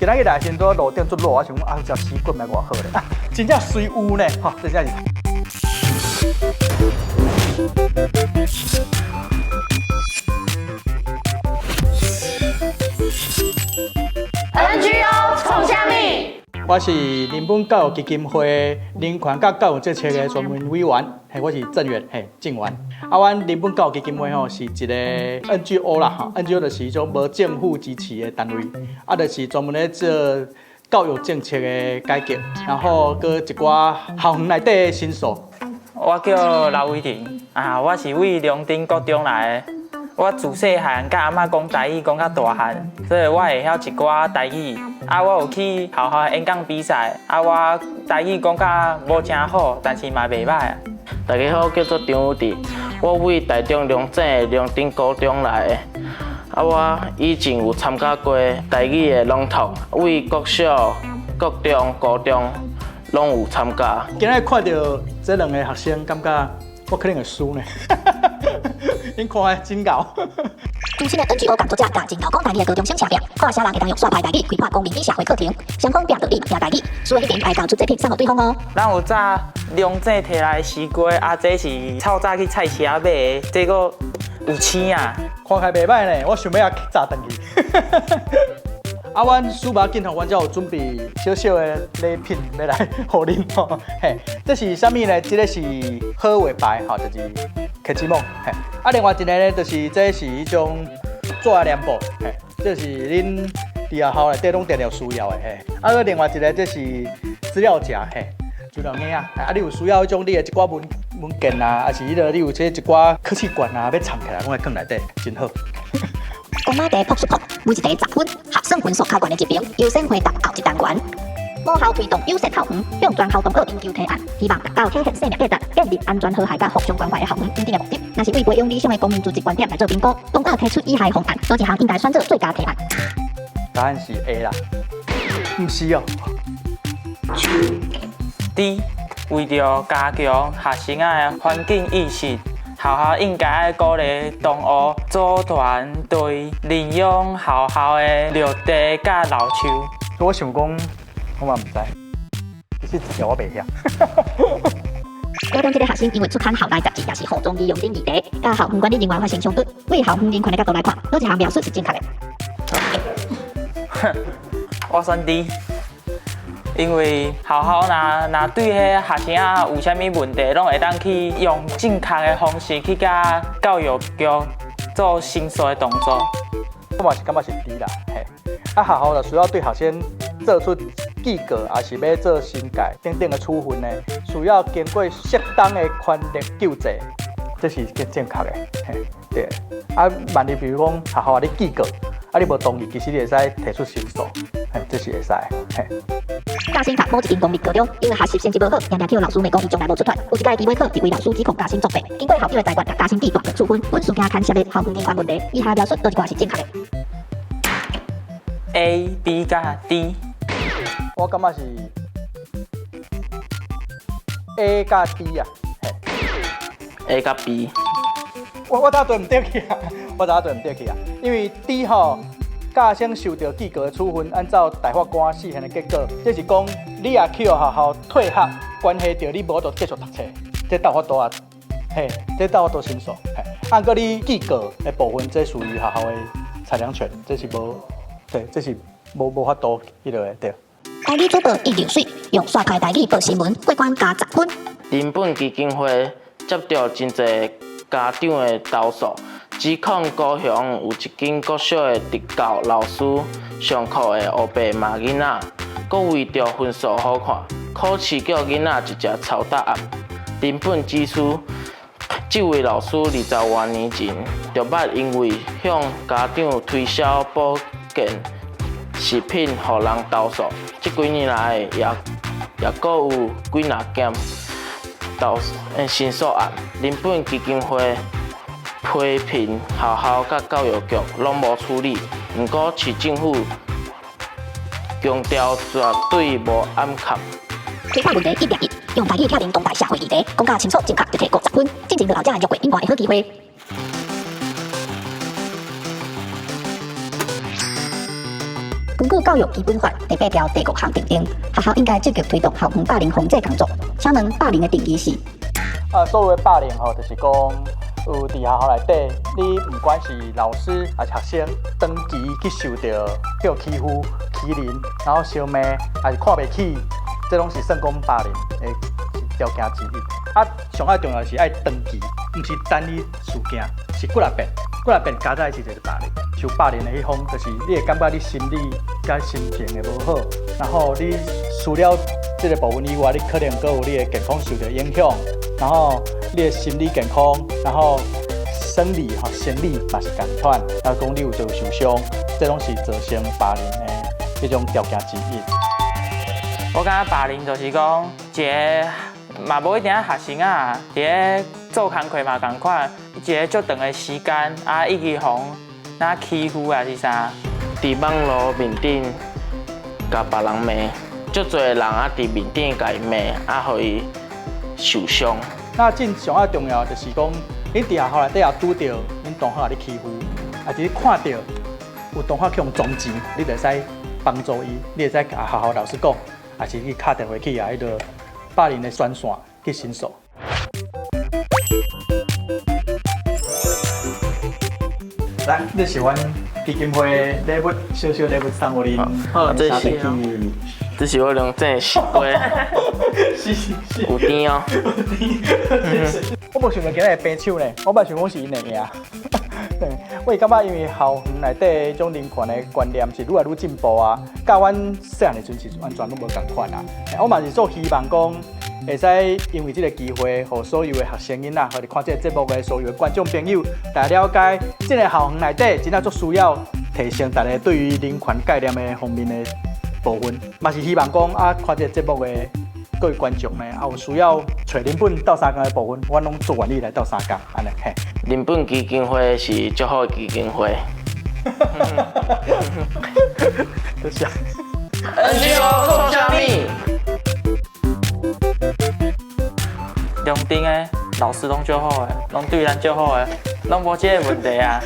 今仔日來時陣路頂足熱，我想講啊，食絲瓜嘛偌好咧，啊，真正隨有呢，吼，這真是。 NGO 創啥物？我是人本教育基金會人權佮教育政策的專門委員，嘿，我是鄭源，嘿，鄭源。啊，阮人本教育基金會吼是一個 NGO 啦，吼，NGO 就是一種無政府支持的單位，啊，就是專門咧做教育政策的改革，然後閣一寡校園內底的申訴。我叫劉偉霆，啊，我是位龍頂國中來的。我自細漢佮阿嬤講台語講甲大漢，所以我會曉一寡台語。啊，我有去學校演講比賽，啊，我台語講甲無誠好，但是嘛袂䆀。大家好，我叫做張宇智，我位台中龍井的龍頂高中來的。啊，我以前有參加過台語的朗讀，位國小、國中、高中攏有參加。今仔看著這兩个學生，感覺我可能會輸呢。𪜶看起真𠢕。資深的 NGO 工作者共真𠢕講台語的高中生相拚，看啥人會當用煞歹台語開發公民與社會課程，雙方拼道理，拚台語，輸的彼邊愛交出作品送予對方哦。咱有早龍井提來的絲瓜，啊，這是透早去菜市仔買的，這閣有青啊。看起來袂䆀呢，我想欲共炸轉去。啊，阮數碼鏡頭，阮遮有準備小小的禮品欲來予恁吼。嘿，這是啥物呢？這个是好畫牌，吼，就是啟智網。嘿，啊，另外一个呢，就是這是彼種紙黏布，嘿，這是恁佇學校內底攏定定需要的，嘿。啊，閣另外一个，這是資料夾，嘿，資料夾啊。啊，你有需要彼種你的一寡文件啊，抑是彼个你有這一寡科技館啊，欲藏起來，攏會囥內底，真好。公媽茶朴素朴，每一題10分，合算分數較懸的一邊，優先回答後一單元。母校推動友善校園，向全校同學研究提案，希望達到體現生命價值、建立安全和諧佮互相關懷的校園等等的目的。若是對培養理想的公民資質觀點來做評估，同學提出以下方案，佗一項應該選做最佳提案？答案是 A 啦，毋是哦。 D 為著加強學生仔的環境意識，學校應該愛鼓勵同學組團隊認養學校的綠地佮老樹。我想講，我嘛毋知，其實這條我袂曉。高中這个學生因為出刊校內雜誌，也是護中利用等議題，佮校園管理人員發生衝突。對校園人權的角度來看，佗一項描述是正確的？我選 D，因為學校若若對彼學生仔有啥物問題，攏會當去用正確的方式去佮教育局做申訴的動作。我嘛是感覺是 D 啦，嘿。啊，學校若需要對學生做出警告，抑是欲做申誡等等的處分呢，需要經過適當的權力救濟，這是正確的，嘿，對。啊，萬一比如講學校予你警告，啊，你無同意，其實你會使提出申訴，嘿，這是會使，嘿。嘉興讀某一間公立高中，因為學習成績無好，定定予老師罵講伊從來無出團。有一擺期尾考，一位老師指控嘉興作弊，經過校長的裁決，共嘉興記大過處分。本事件牽涉的校園人權問題，以下描述佗一寡是正確的？ A、B 佮 D。我感覺是 A 佮 D 啊，嘿。 A 佮 B。我我早對毋對去啊，我早對毋對去啊，因為 D 吼，教生受著記過的處分，按照大法官釋憲的結果，這是講你若去予學校退學，關係著你無法度繼續讀冊，這有法度啊，嘿，這有法度申訴，嘿。啊，毋過你記過的部分，這屬於學校的裁量權，這是無，對，這是無法度彼落的，對。台語主播一流水，用煞歹台語報新聞，過關加10分。人本基金會接著真濟家長的投訴，指控高雄有一間國小的特教老師上課會烏白罵囡仔，閣為著分數好看，考試叫囡仔直接抄答案。人本指出，這位老師20外年前就捌因為向家長推銷保健食品，予人投訴。這幾年來也閣有幾若件投申訴案。人本基金會批評學校佮教育局攏無處理，毋過市政府強調絕對無掩蓋。推翻問題一掠一，用台語批評當代社會議題，講甲清楚正確，就提50分。進前落後才約過永遠的好機會。根據教育基本法第八條第五項訂定，學校應該積極推動校園霸凌防制工作。請問霸凌的定義是？啊，所謂的霸凌吼，就是講有佇學校內底，你毋管是老師抑是學生，長期去受著予欺負、欺凌，然後相罵，抑是看袂起，這攏是算講霸凌的條件之一。啊，上愛重要是愛長期，毋是單一事件，是幾若遍、幾若遍加在一起就是霸凌。受霸凌的彼方，就是你會感覺你心理佮心情會無好，然後你除了這個部分以外，你可能閣有你的健康受著影響，然後你的心理健康，然後生理吼生理嘛是仝款，然後講你有就受傷，這攏是造成霸凌的彼種條件之一。我感覺霸凌就是講一个嘛無一定學生啊，佇咧做工課嘛仝款，一个足長的時間啊，一直予若欺負抑是啥。佇網路面頂共別人罵，足濟人啊佇面頂共伊罵，啊，予伊受傷。那真上愛重要就是講，你佇學校內底也拄著恁同學共你欺負，抑是你看著有同學去予撞錢，你就會使幫助伊，你會使共學校老師講，抑是去敲電話去共彼个霸凌的專線去申訴。來，這是阮基金會禮物，小小禮物送予恁。好，這是這是我良整的西瓜，是是是，有甜哦。我無想著今日會平手呢，我嘛想講是𪜶會贏。對，我會感覺因為校園內底彼種人權的觀念是愈來愈進步啊，佮阮細漢的時陣是完全攏無仝款啊。我嘛是做希望講，會使因為這个機會，予所有的學生囡仔，或者看這个節目的所有的觀眾朋友，大家了解這个校園內底真正足需要提升大家對於人權概念的方面的部分，嘛是希望講啊，看這个節目的各位觀眾呢，啊有需要揣林本鬥相共的部分，阮攏足願意來鬥相共，按呢嘿。林本基金會是足好的基金會。多謝。 NGO 創啥物？龍頂的老師攏足好的，攏對咱足好的，攏無這个問題啊。